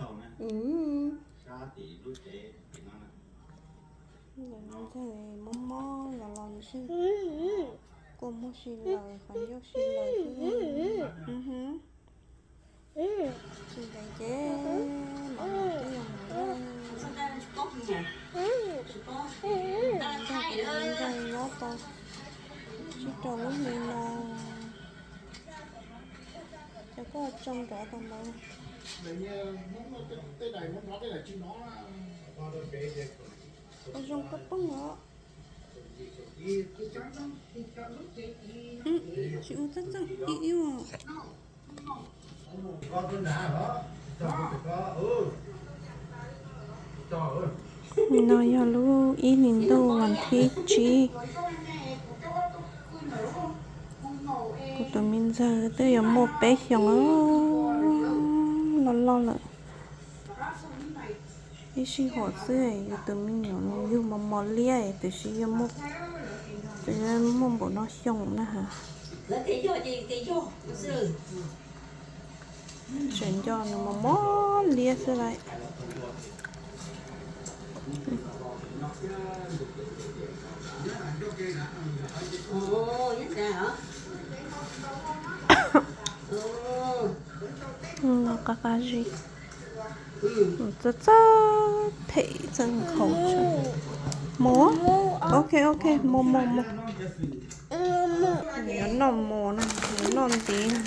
Ntawm no ntxawg mob mob los los nws sib kuj muab si lawm, qhov ncauj si lawm xwb. Tsis ntev ces mov los twb yuav mus lawm. Ntxawg nyob tau sib rau lub hli no. Cov koj tsoo nrov tau ntawd. Ua zoo koj poob os. Tsis ua txaj txaj ib ib. No yog lub ib hlis ntuj vas thib tsib. Kuv tus me ntxawg twb yuav muaj peb xyoos loj loj lawm. Ib sij huam xwb yus tus me nyuam yug mos mos liab tiam sis yuav muaj npaum no xyoo na has. Tseem nco nws mos mos liab xwb lawm. Qab qab zib. Txawj txawj phem txawj nkhaus. Mus, ok ok, mus mus mus. Yuav noj mos na, yuav noj ntiv na.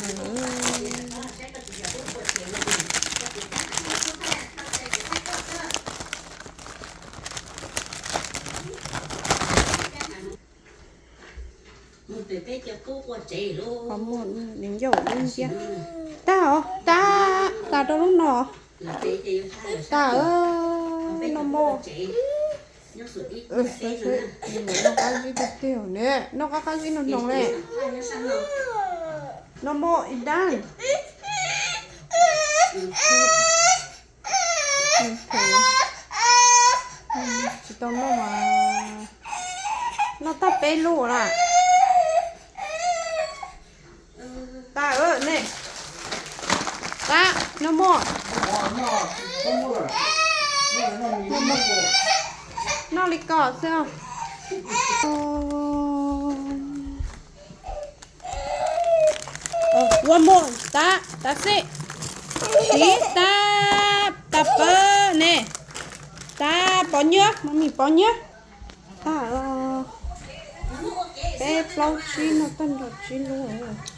Qhov muag di ncauj ib nciab. Tag os, tag, tag rau lub no. Tag, noj mov. Noj qab qab zib tiag tiag ne, noj qab qab zib noj hnoos ne. Noj mov ib dab. Tsis tau noj mas noj tag peb lub lawm. Tag ne. Tag, noj mov. Noj li ko xwb. Ua mov, tag, tag xwb. Siv tag, tag pawg ne. Tag pov nyiab, mov mis pov nyiab. Tag, peb plaub tsib noj tag nrho tsib lub.